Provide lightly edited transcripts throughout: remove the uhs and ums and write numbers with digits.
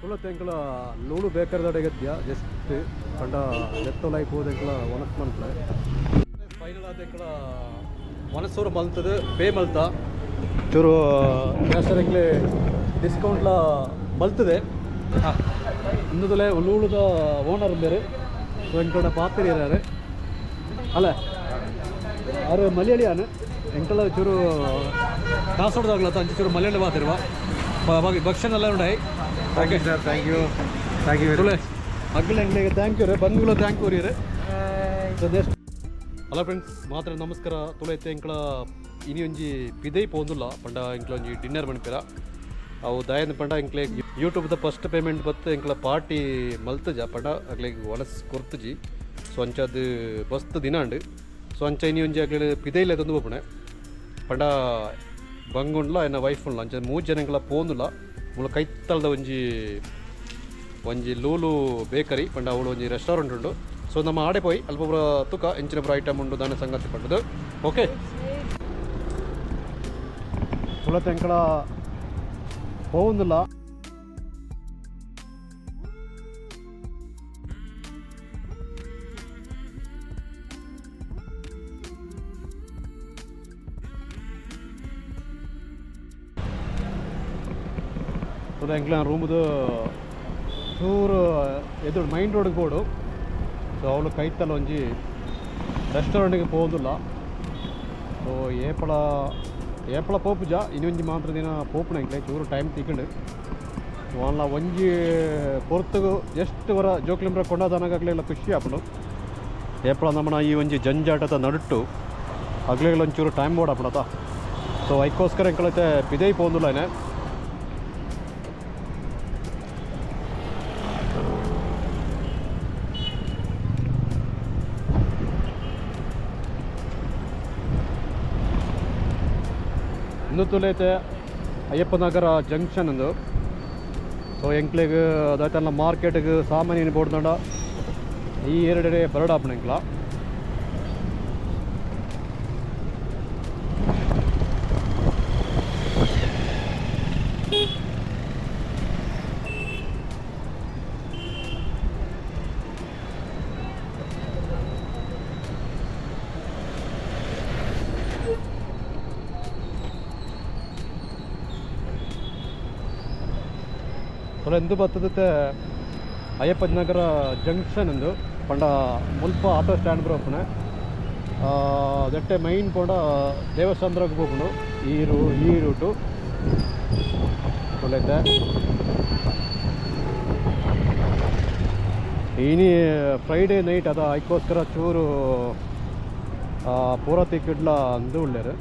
ತುಳತೆ ಎಂಕಲ Lulu ಬೇಕರ್ದಡೆಗತ್ಯ just ಪಂಡ ಲೆತ್ತೊಲೈ ಪೋದೆಂಕಲ ಒಣಸ್ ಮಲ್ಪಲೆ. Final ಆದ ಎಂಕಲ ಒಣಸೂರು ಮಲ್ತದು, pay ಮಲ್ತ. ಚೂರು ಕ್ಯಾಶರ್ ಎಂಕ್ಲೆ ಡಿಸ್ಕೌಂಟ್ಲ ಮಲ್ತದೆ. ಇಂದುದಲೇ ಲೂಳುದ ಓನರ್ ಬೇರೆ. ಸೊ ಎಂಕಲ್ನ ಪಾತ್ರಿ ಅಲ್ಲ, ಅವರು ಮಲಯಾಳಿಯಾನು. ಎಂಕಲ ಚೂರು ಕಾಸೋಡ್ದಾಗ್ಲತ್ತ ಅಂಚೆ ಚೂರು ಮಲಯಾಳಿ ಮಾತಿರುವ. ಭಕ್ಷಣ ಎಲ್ಲ ಉಂಡಾಯಿ. Thank you sir, thank you, thank you. ತುಳೆ ಅಗ್ಗಲ ಎಂಕ್ಲೆಗೆ thank you ರೇ, ಬಂದ್ಗುಲ thank you ರೀ. ಸೊ ನೆಕ್ಸ್ಟ್ ಹಲೋ ಫ್ರೆಂಡ್ಸ್, ಮಾತ್ರ ನಮಸ್ಕಾರ. ತುಳೈತೆ ಎಂಕಲ ಇನಿ ಒಂಜಿ ಪಿದೈ ಪೋಂದುಲ್ಲ. ಪಂಡ ಎಂಕ್ಲ ಒಂಜಿ ಡಿನ್ನರ್ ಮನ್ಪಿರ. ಅವು ದಾಯನ ಪಂಡ ಎಂಕ್ಲೆ ಯೂಟ್ಯೂಬ್ದ ಫಸ್ಟ್ ಪೇಮೆಂಟ್ ಬತ್ತು ಎಂಕ್ಲ ಪಾರ್ಟಿ ಮಲ್ತಜ. ಪಂಡ ಅಗ್ಲೆಗ್ ವನಸ್ ಕೊರ್ತುಜಿ. ಸೊ ಅಂಚಾದ್ ಬಸ್ತ್ ದಿನಾಂಡ್. ಸೊ ಅಂಚ ಇನಿ ಒಂಜಿ ಅಗ್ಲೆ ಪಿದೈಲೆ ತಂದು ಪೋಪುಣೆ. ಪಂಡ ಬಂಗುಂಡ್ಲ ಎನ್ನ ವೈಫ್ ಉಂಡ್ಲ. ಅಂಚ ಮೂರು ಜನ ಎಂಕ್ಲ ಪೋಂದುಲ್ಲ. ಮೂಲ ಕೈತಲ್ದ ಒಂಜಿ ಒಂಜಿ ಲೂಲು ಬೇಕರಿ, ಪಂಡ ಅವಳು ಒಂಜಿ ರೆಸ್ಟೋರೆಂಟ್ ಉಂಡು. ಸೊ ನಮ್ಮ ಆಡೆ ಪೋಯಿ ಅಲ್ಪ ಪೂರ ತುಕ ಎಂಚಿನ ಪೂರ ಐಟಮ್ ಉಂಡು, ದಾನ ಸಂಗತಿ ಪಂಡದು. ಓಕೆ, ತುಳತೆಂಕಳ ಪೋವುಂದಿಲ್ಲ. ತುಳ ಎಂಕ್ಲ ರೂಮುದು ಚೂರು ಎದುರು ಮೈನ್ ರೋಡ್ಗೆ ಬೋಡು. ಸೊ ಅವಳು ಕೈತಲ್ಲ ಒಂಜಿ ರೆಸ್ಟೋರೆಂಟ್ಗೆ ಪೋವುದಿಲ್ಲ. ಸೊ ಏಪಳ ಏಪಳ ಪೋಪುಜ, ಇನ್ನೊಂಜಿ ಮಾತ್ರ ದಿನ ಪೋಪುಣ. ಎಂಕ್ಲೆ ಚೂರು ಟೈಮ್ ತಿಕ್ಕಂಡು ವಾನ್ಲ ಒಂಜಿ ಪೊರ್ತುಗು ಎಷ್ಟು ವರ ಜೋಕ್ಲಿಂಬ್ರ ಕೊಂಡಾದನಾಗಲಿಲ್ಲ, ಖುಷಿ ಆಪುಂಡು. ಏಪಳ ನಮ್ಮನ ಈ ಒಂಜಿ ಜಂಜಾಟದ ನಡುಟ್ಟು ಅಗ್ಲಿಗಳ ಒಂಚೂರು ಟೈಮ್ ಬೋಡಾಪುಣತ. ಸೊ ಐಕ್ಕೋಸ್ಕರ ಎಂಕಲೈತೆ ಪಿದೈ ಪೋಂದುಲ್ಲ. ಇನ್ನು ತುಲೈತೆ ಅಯ್ಯಪ್ಪನಗರ ಜಂಕ್ಷನ್ ಒಂದು. ಸೊ ಎಂಕ್ಲೆಗ್ ಅದಾಯ್ತಲ್ಲ, ಮಾರ್ಕೆಟ್ಗೆ ಸಾಮಾನ್ಯ ಬೋಡ್ದಂಡ ಈ ಎರಡೆಡೆ ಬರಡಾಪಣ ಎಂಕ್ಲ. ಸೊ ಎಂದು ಬತ್ತದತ್ತೆ ಅಯ್ಯಪ್ಪನಗರ ಜಂಕ್ಷನ್ ಎಂದು. ಪಂಡ ಮುಲ್ಪ ಆಟೋ ಸ್ಟ್ಯಾಂಡ್ ಬರೋಪಣೆ ದಟ್ಟೆ ಮೈನ್ ಪೋಂಡ ದೇವಸಂದ್ರಕ್ಕೆ ಹೋಗ್ಕೊಂಡು ಈ ರೂಟು ಒಳ್ಳೆತೆ. ಇನಿ ಫ್ರೈಡೇ ನೈಟ್ ಅದ, ಅದಕ್ಕೋಸ್ಕರ ಚೂರು ಪೂರ ತಿಕ್ಕಿಡ್ಲ ಅಂದು ಉಳ್ಳೇರು.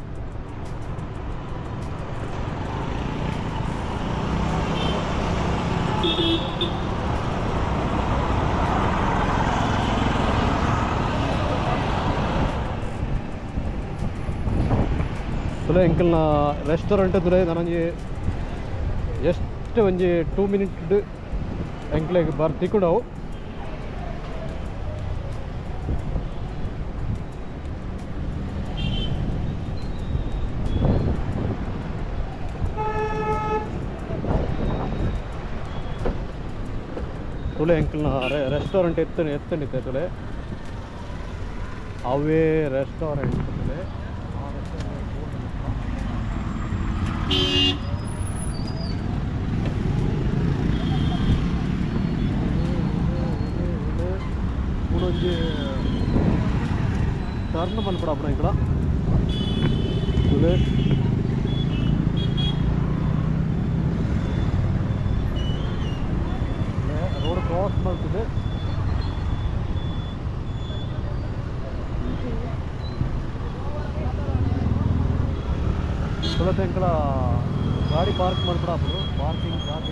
ತುಲೆ ಎಂಕಲ್ನ ರೆಸ್ಟೋರೆಂಟ್ ತುಲೆ ನನಂಜಿ ಎಷ್ಟು ಒಂಜಿ 2 ಮಿನಿಟ್ ಎಂಕ್ಲೆಗ್ ಬರ್ ತಿಕ್ಕುಡವು. ತುಲೆ ಎಂಕಲ್ನ ರೆಸ್ಟೋರೆಂಟ್ ಎತ್ತಂಡಿತ್ತೆ. ತುಲೆ ಅವೇ ರೆಸ್ಟೋರೆಂಟ್ ತುಲೆ. ಆ ರೆಸ್ಟೋರೆಂಟ್ ಒಂಜಿ ಟರ್ನ್ ಮನ್ಪಡ ఇక్కడ ತುಲೆ. ರೋಡ್ ಕ್ರಾಸ್ ಮಾಡ್ತಿದೆ. ತುಳತೆಂಕಲ ಗಾಡಿ ಪಾರ್ಕ್ ಮಾಡ್ಬಿಡ. ಪಾರ್ಕಿಂಗ್ ಜಾಗ.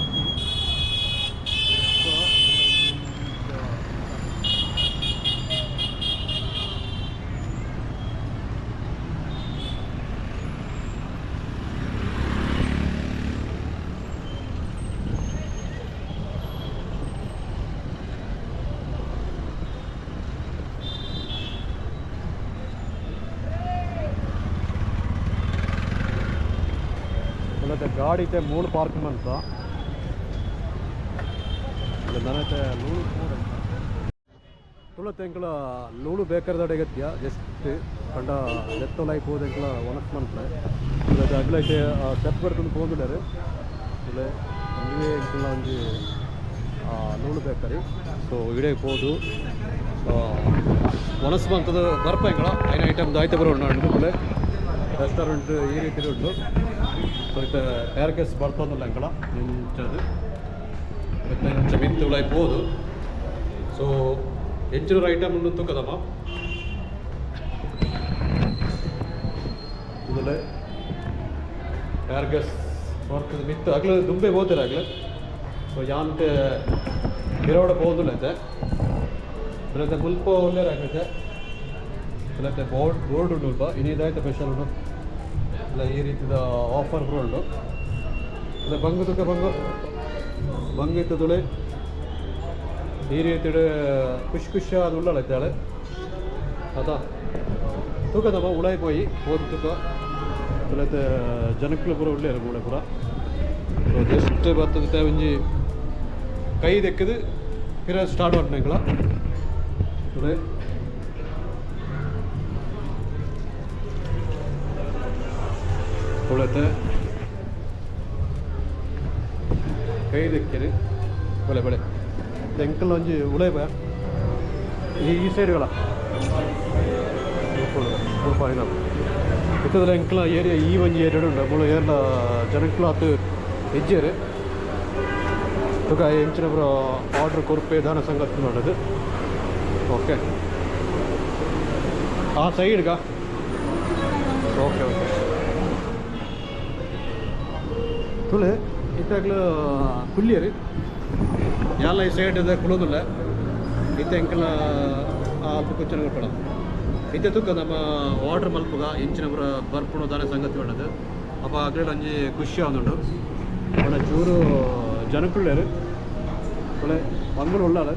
ತುಳತೆ ಗಾಡಿ ಇತ್ತೆ ಮೂಲು ಪಾರ್ಕ್ ಮಂತ. ನನತೆ ಲೂಳು ತುಳತೆ ಎಂಕಲ ಲೂಳು ಬೇಕರ್ದಡೆಗತ್ಯ ಜಸ್ಟ್ ಪಂಡ ಲೆತ್ತೊಲಾಯಿ ಪೋದು ಎಂಕಲ ಒನಸ್ ಮನ್ಪಲೆ. ತುಳತೆ ಅಗ್ಲೈತೆ ಸ್ಟೆಪ್ ಬರ್ತಂದು ಪೋಂದುಲ್ಲೆರ್. ತುಲೆ ಇಂದುವೇ ಎಂಕಲ್ನ ಒಂಜಿ ಲೂಳು ಬೇಕರಿ. ಸೊ ಇಡೆ ಪೋದು ಒನಸ್ ಮಂತದ ಬರ್ಪ ಎಂಕಲ ಐನ ಐಟಮ್ ದಾಯ್ತ ಬರೋಣ. ತುಲೆ ರೆಸ್ಟೋರೆಂಟ್ ಈ ರೀತಿ ಉಂಟು. ಸೊ ಇತ್ತೆ ಏರ್ಕೆಸ್ ಬರ್ತೊಂದುಲ್ಲ ಎಂಕಲ ಇಂಚದು ಮತ್ತೆ ಇಂಚ ಮಿತ್ತ್ ಉಲಾಯಿ ಪೋದು. ಸೊ ಎಂಚಿನ ಐಟಮ್ ಉಂಡು ತೂಕದಮ್ಮ. ಇದಲ್ಲೇ ಏರ್ಗೆಸ್ ಬರ್ತದೆ ಮಿತ್ತು. ಅಗ್ಲ ದುಂಬೆ ಹೋತಾರೆ ಅಗ್ಲ. ಸೊ ಯಾಂತೆ ಹಿರೋಡ ಪೋದುಲ್ಲ ಐತೆ. ಬರತ್ತೆ ಮುಲ್ಪ ಒಳ್ಳೆ ಆಗೈತೆ. ಮತ್ತೆ ಬೋರ್ಡ್ ಬೋರ್ಡ್ ಉಂಟು ಅಲ್ಪ. ಇದಾಯ್ತು ಸ್ಪೆಷಲ್ ಉಂಟು ಇಲ್ಲ, ಈ ರೀತಿದ ಆಫರ್ ಕೂಡ ಉಂಟು. ಅದೇ ಬಂಗು ತುಕ್ಕ ಬಂಗು ಬಂಗು ಇತ್ತದುಳೆ. ಈ ರೀತಿ ಖುಷಿ ಖುಷಿ ಆದ ಉಳ್ಳಾಳ ಅದ ತೂಕದಮ್ಮ. ಉಳಾಯಿ ಪೋಯಿ ಹೋದ ತೂಕ ತುಲೈತೆ ಜನಕ್ಕಲು ಪೂರ ಉಳ್ಳೇರು ಮೂಳೆ ಪೂರ. ಸೊ ಜಸ್ಟ್ ಬರ್ತದೆ ಒಂಜಿ ಕೈ ದೆಕ್ಕದು ಪಿರ ಸ್ಟಾರ್ಟ್ ಮಾಡ್ನಂಗಳ ತುಳೆ. ತುಳತೆ ಕೈ ದೆಕ್ಕಿರಿ ಬಳೆ ಬಳೆ ಎಂಕಲ್ ಒಂಜಿ ಉಳೈ ಬಾ ಈ ಈ ಸೈಡ್ಗಳ ಇತ್ತದಲ್ಲ ಎಂಕಲ ಏರಿಯಾ. ಈ ಒಂಜಿ ಏರಿಯಾ ಉಂಡು ಮುಳು ಏರ್ಲ ಜನಕ್ಲು ಆತು ಹೆಜ್ಜೆರು. ತುಕ ಎಂಚಿನ ಪೂರ ಆರ್ಡ್ರ್ ಕೊರ್ಪೆ ದಾನ ಸಂಗತಿ ಮಾಡೋದು. ಓಕೆ, ಆ ಸೈಡ್ಗ. ಓಕೆ ಓಕೆ ತುಳು ಇತ್ತಾಗ್ಲು ಕುಲ್ಲಿಯರು ಯಾಲ ಈ ಸೈಡ್ ಕುಳೋದಿಲ್ಲ. ಇತ್ತೆ ಎಂಕಲ ಅಲ್ಪ ಕುಚ್ಚನ ಕೊಟ್ಟಣ. ಇತ್ತೆ ತುಕ್ಕ ನಮ್ಮ ಆರ್ಡರ್ ಮಲ್ಪುಗ ಎಂಚಿನ ಪೂರ ಬರ್ಪುಣ ದಾನ ಸಂಗತಿ ಮಾಡೋದು. ಅಪ್ಪ ಅಗ್ಲೇಡ್ ಒಂಜಿ ಖುಷಿ ಆವೊಂದುಂಡು. ಪಂಡ ಚೂರು ಜನಕುಳ್ಳೇರು ಒಳ್ಳೆ ಬಂಗುಲು ಉಳ್ಳಾಳ.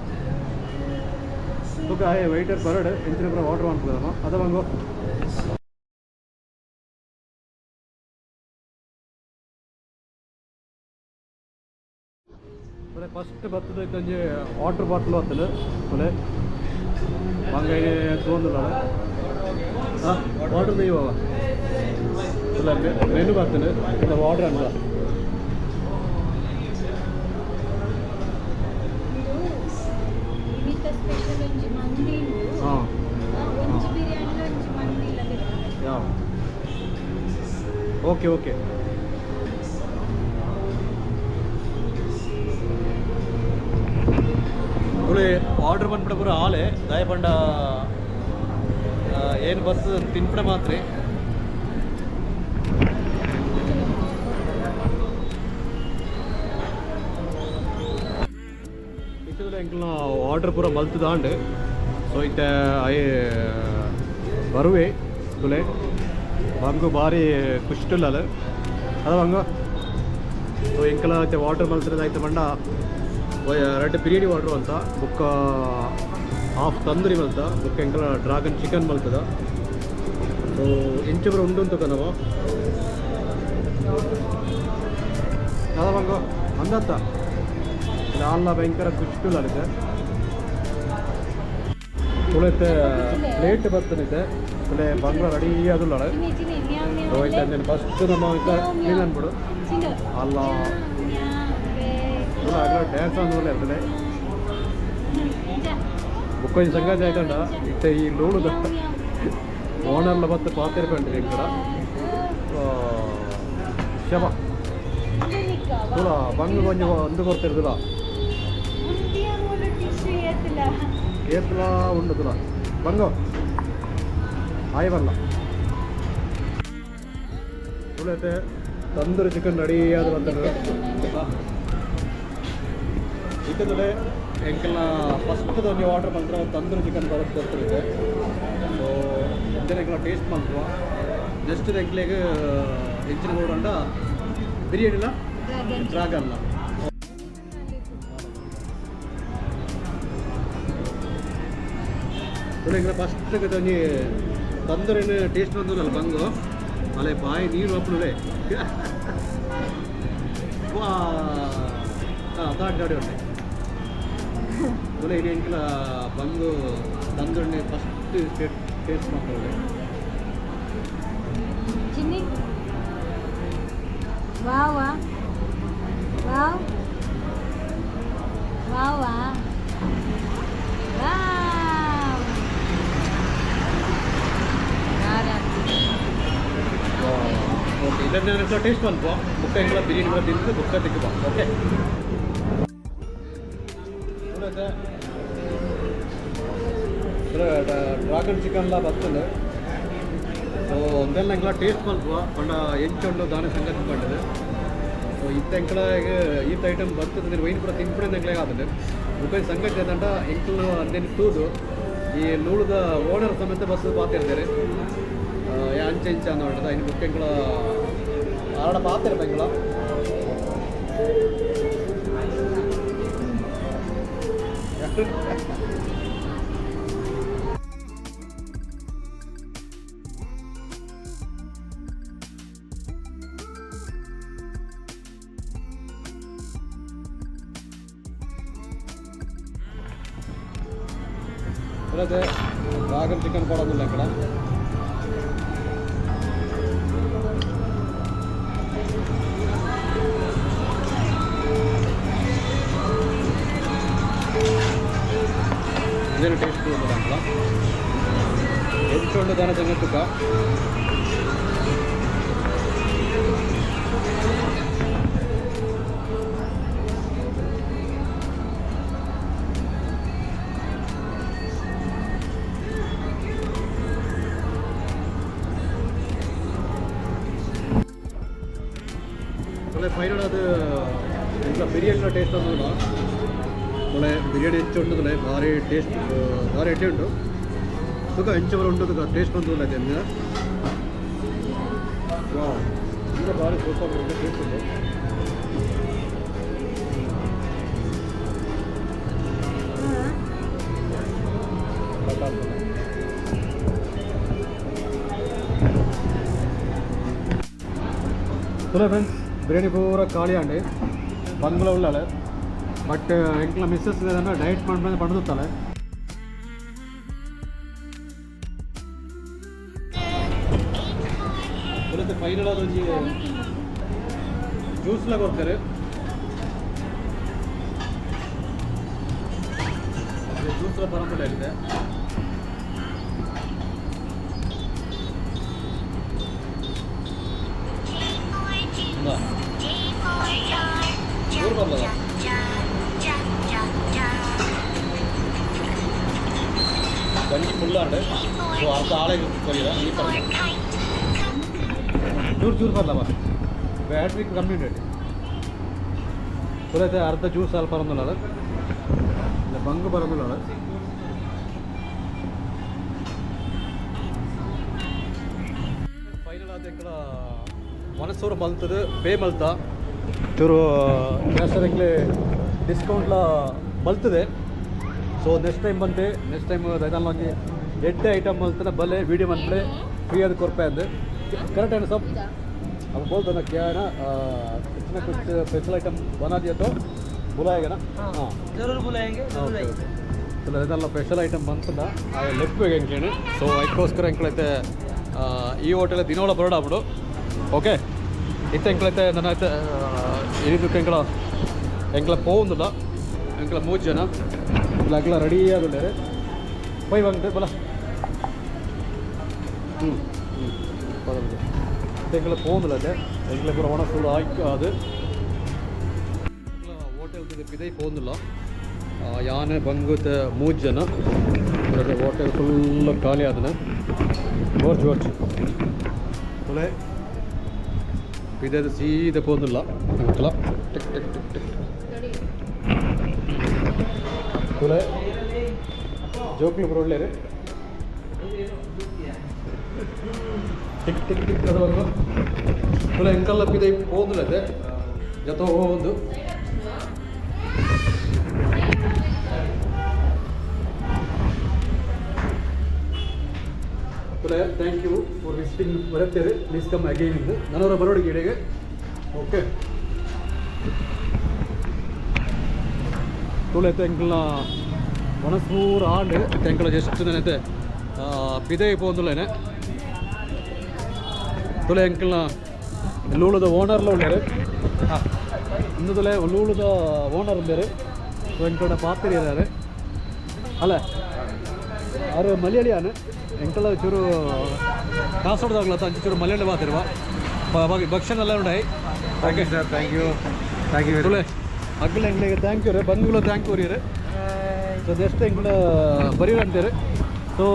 ತುಕ್ಕ ಆಯೆ ವೈಟರ್ ಬರಡ್ ಎಂಚಿನ ಪೂರ ಆರ್ಡರ್ ಮಲ್ಪುಗದಮ್ಮ ಅದ ಬಂಗು. ಒಳ್ಳೆ ಫಸ್ಟ್ ಬರ್ತದೆ ಒಂಜಿ ವಾಟರ್ ಬಾಟ್ಲ್ ಬರ್ತದೆ. ಒಳ್ಳೆ ಬಂಗ ತೋಂದುಲ್ಲ. ಹಾಂ, ವಾಟರ್ ದೈವ ಇಲ್ಲ ಮೆನು ಬರ್ತದೆ ಇಲ್ಲ ವಾಟರ್ ಅಂತ. ಇನಿತ ಸ್ಪೆಷಲ್ ಒಂಜಿ ಮಂದಿ ಉಂಡು. ಹಾಂ. ಒಂಜಿ ಬಿರಿಯಾನಿ ಒಂಜಿ ಮಂದಿ ಇಲ್ಲ ಬೇಕು. ಯಾವ ಓಕೆ ಓಕೆ. ತುಳಿ ಆರ್ಡ್ರ್ ಬಂದ್ಬಿಡ ಪೂರ ಆಲೆ ದಾಯಪಂಡ ಏನು ಬರ್ತದೆ ತಿನ್ಬಿಡ ಮಾತ್ರ. ಇತ್ತದಲ್ಲ ಎಂಕಲ್ನ ಆರ್ಡ್ರ್ ಪೂರ ಮಲ್ತು ದಾಂಡ್. ಸೊ ಇತ್ತೆ ಅಯೆ ಬರುವೆ. ತುಲೆ ಬಂಗು ಭಾರಿ ಖುಷಿಟುಲ್ಲಲ್ಲ ಅದ ಬಂಗು. ಸೊ ಎಂಕಲ ಇತ್ತೆ ವಾಟರ್ ಮಲ್ತದ ಆಯ್ತು ಬಂಡ ರೆಡ್ ಬಿರಿಯಾನಿ ಆರ್ಡ್ರ್ ಅಂತ ಬುಕ್ಕ ಹಾಫ್ ತಂದೂರಿ ಮಲ್ತ ಬುಕ್ಕ ಎಂಕಲ ಡ್ರಾಗನ್ ಚಿಕನ್ ಮಲ್ತದ. ಸೊ ಎಂಚ ಪೂರ ಉಂಡು ಅಂತ ನಾವು ಅದ ಬಂಗು ಅಂದತ್ತ ಅಲ್ಲ ಭಯಂಕರ ಖುಷಿಟುಲ್ಲ ಇದೆ. ತುಳಿತೆ ಪ್ಲೇಟ್ ಬರ್ತನಿದೆ. ತುಳೆ bungalow ready ಆದುಲ್ಲ. ಚಿನ್ನಿ ಚಿನ್ನಿ ಮ್ಯಾವ್ ಮ್ಯಾವ್. ಸೊ ಐತೆ ಫಸ್ಟ್ ನಮ್ಮ ಕ್ಲೀನ್ ಅನ್ಬಿಡು. ಚಿನ್ನು. ಅಲ್ಲ. ಮ್ಯಾವ್ ತುಳ ಅಗಲ ಡ್ಯಾನ್ಸ್ ಅಂದ್ರಲ್ಲ ಇರ್ತದೆ. ಬುಕ್ಕೊಂಜಿ ಸಂಗಾತಿ ಆಯ್ತಂಡ. ಇತ್ತೆ ಈ ಲೋಡುದ ಓನರ್ಲ ಬತ್ತು ಪಾತೆರ್ಪಂడి ఇక్కడ ಶಬ ತುಳ ಬಂಗು ಕೊಂಚ ಒಂದು ಕೊಡ್ತಿರ್ದುಲ. ಏತ್ಲ ಉಂಡು ತುಳ ಬಂಗು ಆಯ್ ಬರಲ್ಲ. ತುಳತೆ ತಂದೂರಿ ಚಿಕನ್ ರೆಡಿ ಆದ ಬಂತಂಡು. ಇತ್ತದಲ್ಲೇ ಎಂಕಲ್ನ ಫಸ್ಟ್ ಒಂಜಿ ಆರ್ಡರ್ ಬಂದ್ರೆ ತಂದೂರಿ ಚಿಕನ್ ಬರುತ್ತೆ ಕೊಡ್ತಿರುತ್ತೆ. ಸೊ ಇಂಚನ ಎಂಕಲ್ನ ಟೇಸ್ಟ್ ಮಲ್ಪುವ. ನೆಕ್ಸ್ಟ್ ಎಂಕ್ಲೆಗ್ ಎಂಚಿನ ಬೋಡಂಡ ಬಿರಿಯಾನಿಲ ಡ್ರಾಗನ್ನ. ತುಳು ಫಸ್ಟ್ ಒಂಜಿ ತಂದೂರಿನ ಟೇಸ್ಟ್ ಬಂದಲ್ಲ ಬಂಗು ಅಲೆ ಬಾಯಿ ನೀರು ಅಪ್ಪುಲೇ ವಾ. ಹಾಂ, ದಾಟಿ ದಾಟಿ ಉಂಟೆ. ತುಲೆ ಇನಿ ಎಂಕಲ ಬಂಗು ತಂದೊಣ್ಣೆ ಫಸ್ಟ್ ಟೇಸ್ಟ್ ಮಾಡ್ಕೊಳ್ಳಿ. ಚಿನ್ನಿ, ವಾವ್ wow wow wow. Okay, ಇದನ್ನೇ ಟೇಸ್ಟ್ ಮನ್ಪು ಬುಕ್ಕ ಎಂಕಲ ಬಿರಿಯಾನಿ ಕೂಡ ತಿಂದು ಬುಕ್ಕ ತಿಕ್ಕುವ. ಓಕೆ, ಡ್ರಾಗನ್ ಚಿಕನ್ಲ ಬರ್ತದೆ. ಸೊ ಒಂದೆಲ್ಲ ಎಂಕಲ ಟೇಸ್ಟ್ ಮನ್ಪುವ ಪಂಡ ಎಂಚುಂಡು ದಾನೆ ಸಂಗತಿ ಪಂಡದು. ಸೊ ಇತ್ತ ಎಂಕಲ ಈತ ಐಟಮ್ ಬರ್ತದೆ, ವೈನ್ ಕೂಡ ತಿನ್ಪುಡೆ ಎಂಕಲ ಆತದೆ. ಬುಕ್ಕ ಸಂಗತಿ ದಂಡ ಎಂಕಲ್ ಅಂದೇನು ತೂದು ಈ ಲೂಳುದ ಓನರ್ ಸಮೇತ ಬಸ್ ಪಾತಿರ್ತಾರೆ ಅಂಚೆ ಇಂಚ ಅನ್ನೋ ಹೊಂಟದ. ಇನ್ನು ಬುಕ್ಕ ಎಂಕಲ ಆರಡ ಪಾತಿರ ಎಂಕಲ. ಅದೇ ಡ್ರಾಗನ್ ಚಿಕನ್ ಕೊಡೋದಿಲ್ಲ ಕಡ. ಇದೇನು ಟೇಸ್ಟ್ ಉಂಟು ಅಂಕಲ, ಎಂಚುಂಡು ದಾನ ಸಂಗತುಕ. ಒಳ್ಳೆ ಫೈನಲ್ ಅದು ಎಂತ ಬಿರಿಯಾನಿನ ಟೇಸ್ಟ್ ಅನ್ನೋದಿಲ್ಲ. ಒಳ್ಳೆ ಬಿರಿಯಾನಿ ಹೆಚ್ಚು ಉಂಟು, ಭಾರಿ ಟೇಸ್ಟ್, ಭಾರಿ ಎಡ್ಡೆ ಉಂಟು. ತುಕ ಎಂಚು ಉಂಟು, ತುಕ ಟೇಸ್ಟ್ ಬಂದಿಲ್ಲ ಅದನ್ನ. ವಾವ್, ತುಂಬ ಭಾರಿ ಸೂಪರ್ ಉಂಟು, ಟೇಸ್ಟ್ ಉಂಟು. ಹಲೋ ಫ್ರೆಂಡ್ಸ್, ಬಿರಿಯಾನಿ ಪೂರ ಖಾಲಿ ಅಂడి, ಬಂಗ್ಲ ಉಳ್ಳಾಳೆ. ಬಟ್ ಎಂಕ್ಲ ಮಿಸ್ಸಸ್ ಡಯಟ್ ಮಾಡ್ಮೇಲೆ ಪಡೆದುತ್ತಾಳೆ. ಫೈನಲ್ ಆದ ಒಂಜಿ ಜ್ಯೂಸ್ಲ ಕೊಡ್ತಾರೆ. ಜ್ಯೂಸ್ಲ ಪರಂಪರೆ ಆಗಿದೆ. ಚೂರು ಬರಲ್ಲ, ಬಂಜಿ ಫುಲ್ ಆಂಡ್. ಸೊ ಅರ್ಧ ಆಳೆ ಕೊರಿಯಲ್ಲ ಈ ಪರ್ಲ ಚೂರು ಚೂರು ಬರಲ್ಲ ಬಾ, ಬ್ಯಾಟ್ರಿ ಕಮ್ಮಿ ಉಂಟು. ಪೂರೈತೆ ಅರ್ಧ ಜ್ಯೂಸ್ ಅಲ್ಪ ಬರೋದಿಲ್ಲ, ಇಲ್ಲ ಬಂಗು ಬರೋದಿಲ್ಲ. ಫೈನಲ್ ಆದ ಎಂಕಲ ಮನಸ್ಸೂರು ಮಲ್ತದು ಪೇ ಮಲ್ತ ಚೂರು ಕ್ಯಾಶ್ ಎಂಕ್ಲೆ ಡಿಸ್ಕೌಂಟ್ಲ ಮಲ್ತದೆ. ಸೊ ನೆಕ್ಸ್ಟ್ ಟೈಮ್ ಬಂತೆ, ನೆಕ್ಸ್ಟ್ ಟೈಮ್ ದೈದಾನ ಒಂಜಿ ಎಡ್ಡೆ ಐಟಮ್ ಮಲ್ತನ ಬಲೆ ವೀಡಿಯೋ ಮಲ್ಪಲೆ ಫ್ರೀ ಅದು ಕೊರ್ಪೆ ಅಂದು. करेक्ट है ना सब? अब बोल दो ना, क्या है ना, कुछ ना कुछ स्पेशल आइटम बना दिया तो बुलाएगा ना? हाँ, जरूर बुलाएंगे, जरूर ಓಕೆ आएंगे। ಓಕೆ. ಇದೆಲ್ಲ ಸ್ಪೆಷಲ್ ಐಟಮ್ ಬಂತಂದ ಲೆಪ್ಪು ಎಂಕ್ಲೇನು. ಸೊ ಅದಕ್ಕೋಸ್ಕರ ಎಂಕ್ಲೈತೆ ಈ ಹೋಟೆಲ್ ದಿನೋಳ ಬರೋಡ ಬಿಡು. ಓಕೆ, ಇತ್ತ ಎಂಕ್ಲೈತೆ ನನ್ನ ಐತೆ ಇದಕ್ಕೆ ಎಂಕಲ ಎಂಕಲ ಪೋಂದಿಲ್ಲ. ಎಂಕಲ ಮೂರು ಜನ ಇಲ್ಲ, ಅಗ್ಲ ರೆಡಿ ಆಗುಳ್ಳೇರು ಪೋಯ್ ಬಂದು ಬಲ. ಹ್ಞೂ ಹ್ಞೂ ಪದವಿದೆ. ಎಂಕಲ ಪೋಂದಿಲ್ಲ ಅದೇ ಎಂಕಲ ಪೂರ ಒಣ ಫುಲ್ ಆಯ್ತು. ಅದು ಹೋಟೆಲ್ ಪಿದೈ ಪೋಂದಿಲ್ಲ. ಯಾನೆ ಬಂಗುತ್ತ ಮೂರು ಜನ, ಹೋಟೆಲ್ ಫುಲ್ ಖಾಲಿ ಆದನ. ಓರ್ಚ್ ಓರ್ಚ್ ತುಲೆ ಪಿದೈದು ಸೀದಾ ಪೋಂದಿಲ್ಲ ಅಂಕಲ. ಟಿಕ್ ಟಿಕ್ ಟಿಕ್ ಟಿಕ್ ತುಲೆ ಜೋಕ್ಲು ಪೂರ ಒಳ್ಳೆಯರು. ಟಿಕ್ ಟಿಕ್ ಟಿಕ್ ಅದು ಬಂದು ತುಲೆ ಎಂಕಲ್ಲ ಪಿದೈ ಪೋಂದಿಲ್ಲ ಅದೇ ಜೊತೆ ಒಂದು. ತುಲೆ thank you for visiting ಬರುತ್ತೇವೆ, ಪ್ಲೀಸ್ ಕಮ್ ಅಗೈನ್ ಇಂದು ನನ್ನವರ ಬರೋಡಿಗೆ ಇಡೆಗೆ. ಓಕೆ. ತುಳೈತೆ ಎಂಕಲ್ನ ವನಸ್ ಪೂರ ಆಂಡ್. ಇತ್ತೆ ಎಂಕಲ ಜಸ್ಟ್ ನೆನತೆ ಪಿದೈ ಪೋಂದುಲ್ಲೇನೆ. ತುಲೆ, ಎಂಕಲ್ನ ಲೂಳದ ಓನರ್ಲ ಉಳ್ಳೇರು ಇಂದು. ತುಲೆ, ಲೂಳುದ ಓನರ್ ಉಳ್ಳೇರು. ಸೊ ಎಂಕಲ್ನ ಪಾತೆರಿಯಾರು ಅಲ್ಲ, ಆರು ಮಲಯಾಳಿಯಾನು. ಎಂಕಲ ಚೂರು ಕಾಸರಗೋಡ್ದಾಗಲ ಅಂಚ ಚೂರು ಮಲಯಾಳಿ ಪಾತೆರುವ. ಭಕ್ಷಣ ಎಲ್ಲ ಉಂಡಾಯಿ. Thank you sir, thank you, thank you very. ತುಲೆ, ಅಗ್ಲ ಎಂಕ್ಲೆಗ್ thank you ರೇ, ಬಂದ್ಗುಲ thank you ರೀ. ಸೊ ನೆಕ್ಸ್ಟ್ ಎಂಕ್ಲ ಬರೀರ್ ಅಂತಾರೆ. ಸೊ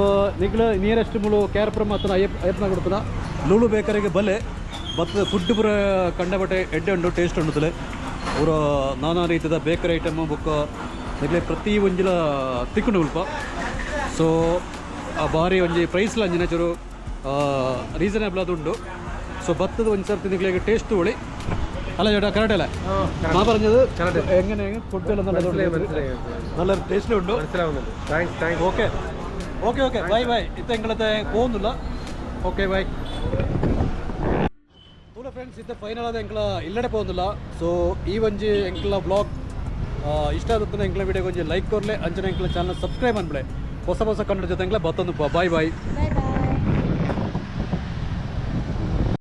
ನಿಕ್ಲ ನಿಯರೆಸ್ಟ್ ಮುಳು ಕ್ಯಾರ್ಪುರ ಮಾತ್ರ ಅಯ್ಯಪ್ಪ ಅಯ್ಯಪ್ಪನ ಕೊಡ್ತದ ಲೂಳು ಬೇಕರಿಗೆ ಬಲೆ ಬತ್ತದ. ಫುಡ್ ಪೂರ ಕಂಡಬಟ್ಟೆ ಎಡ್ಡೆ ಉಂಡು, ಟೇಸ್ಟ್ ಉಂಡು. ತುಲೆ, ಪೂರ ನಾನಾ ರೀತಿಯ ಬೇಕರಿ ಐಟಮ್ ಬೊಕ್ಕ ನಿಕ್ಲೆ ಪ್ರತಿ ಒಂಜಿಲ ತಿಕ್ಕುಂಡು ಮುಲ್ಪ. ಸೊ ಬಾರಿ ಒಂಜಿ ಪ್ರೈಸ್ಲ ಅಂಚಿನ ಚೂರು ರೀಸನೇಬಲ್ ಅದು ಉಂಡು. ಸೊ ಬತ್ತದ ಒಂಜಿ ಸರ್ತಿ ನಿಕ್ಲೆಗ್ ಟೇಸ್ಟ್ ತಗೊಳ್ಳಿ. ಅಲ್ಲ ചേട്ടാ, കറക്റ്റ് അല്ലേ മാ പറഞ്ഞത്? എങ്ങനെ ഫുഡ് എല്ലാം നല്ലതുണ്ട്, നല്ല ടേസ്റ്റിലും ഉണ്ട്. മനസ്സിലാവുന്നുണ്ട്. Thanks, thanks. Okay, bye bye. ಇತ್ತ ಎಂಗಳത്തെ പോകുന്നില്ല. ಓಕೆ, ಬೈ. ತೂಲ ಫ್ರೆಂಡ್ಸ್, ಇತ್ತ ಫೈನಲ್ ಆದ ಎಂಕ್ಲ ಇಲ್ಲಡೆ ಪೋಂದಿಲ್ಲ. ಸೊ ಈ ಒಂಜಿ ಎಂಕ್ಲ ಬ್ಲಾಗ್ ಇಷ್ಟ ಆಗುತ್ತೆ. ಎಂಕ್ಲ ವಿಡಿಯೋ ಒಂಜಿ ಲೈಕ್ ಕೊರ್ಲೆ, ಅಂಚನೆ ಎಂಕ್ಲ ಚಾನಲ್ ಸಬ್ಸ್ಕ್ರೈಬ್ ಅನ್ಬಿಡೆ. ಹೊಸ ಹೊಸ ಕನ್ನಡ ಜೊತೆ ಎಂಕ್ಲ ಬತ್ತೊಂದು. Bye bye. Bye boy.